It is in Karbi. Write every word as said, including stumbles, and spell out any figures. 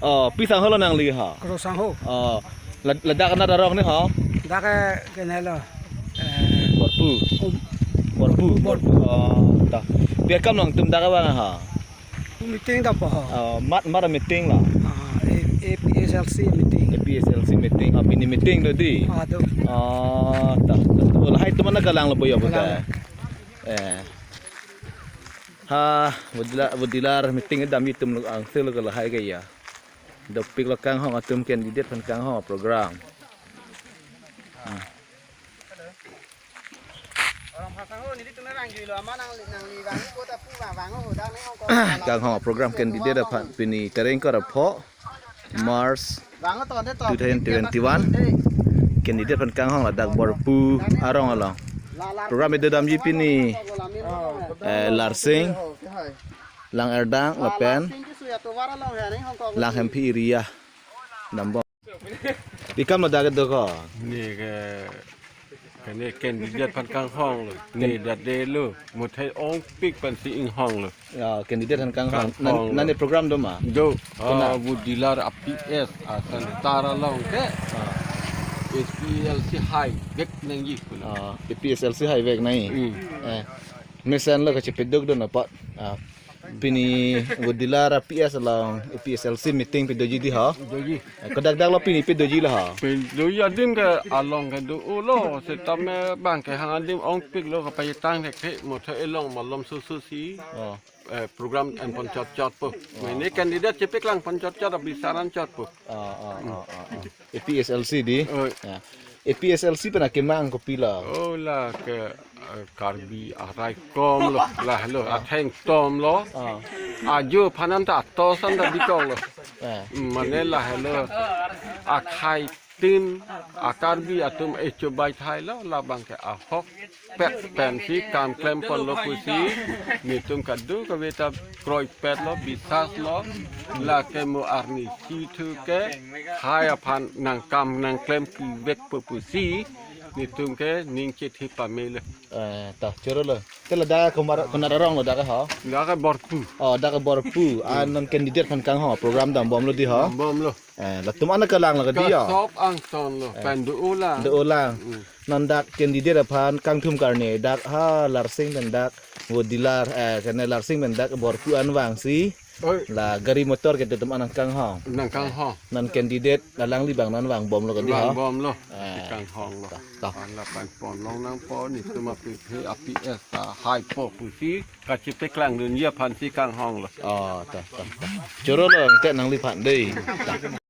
Oh, pi sangho lo nangli ha? Kro sangho. Oh, la-, ladak anat arong ne ha? Dak ke, kene lo. Eh, Borpu. Um. Borpu. Borpu. Oh, ta. Pi akam nangtum dak vang ha? Meeting dampo ho. Oh, mat, mat meeting lo. Ah, A-, A P S L C meeting. A P S L C meeting. Oh, pini meeting do dei. Ah, do. Oh, ta, ta, ta. Oh, lahai atum an kalang lo boyo bote. Kalang. Eh. Ha, vodilar, vodilar meeting damji atum lo angselo ke lahai ke ya. Dopik lo kanghong atum candidate aphan kanghong program. Hmm. Kanghong program candidate aphan pini tarikh ingkoi ra pho March two thousand twenty-one. Candidate aphan kanghong ladak Borpu arong along. Program kedo damji pini, eh, Larsing, Lang Erdang lapen Lang Hemphi area dambom. Pi akam ladak kedo ko? Ne ke, kene candidate aphan kanghong lo. Ne dak de lo. Mothai ongpik pensi inghong lo. Ya, candidate aphan kanghong. Kanghong lo. Nan, nangli program do ma? Do. Kena? Ah, vodilar A P S, ah, center along ke. Ah. A P S L C haivek nangji pulo. Ah, A P S L C haivek nangji. Hmm. Eh. Mesen lo kachepeduk do na pat. Ah. Pini vodilar A P S along A P S L C meeting pi doji dei ha? Doji. Kodak dak lo pini pi doji lo ha? Pi doji adim ke along kedo lo, setame bang kehang adim ongpik lo kapajitang thekthe, mothai elong malom susu si. Oh. Eh, program en pon chot chot po. Oh. Mene candidate chepeklang pon chot chot, abisar an chot po. Oh, oh, oh, oh, oh. A P S L C dei? Oh. Ya. A P S L C pen akemang kopilo? Oh, la ke, eh, Karbi araikom lo, lahelo, athengtom lo. Ah. Ajo aphan an ta atos an ta bikok lo. Eh. Mane lahelo, akhai tin, a Karbi atum echo bai thai lo, labang ke ahokpet pensi kam klem ponlo pusi, netum kadokave ta kroipet lo, bisas lo, lake mo arnisi thu ke, hai aphan nangkam nangklem kevek po pusi, netum ke ning chethi pame lo. Eh, ta, choro lo. Te ladak komat, konat arong lo dak ha? Dak ke Borpu. Oh, dak ke Borpu. Ah, non candidate aphan kanghong program dambom lo dei ha? Dambom lo. Eh, latum an kalang lo ke dei ya? Kasop angton lo, eh, pen do-olang. Do-olang. Hmm. Non dak candidate aphan kangthum karne dak ha Larsing pen dak vodilar, eh, kene Larsing pen dak Borpu an vangsi. Oi. La gari motor ke netum an nangkanghong. Nangkanghong. Non candidate alangli abang non vangbom lo ke dei ha? Vangbom lo. Eh. Kanghong lo. Ta. An lapen ponlong nangpo netum aphi A P S ta haipo pusi. Kachepeklang dunji aphansi kanghong lo. Oh, ta, ta, ta. Choro lo, te nangliphan dei. Ta.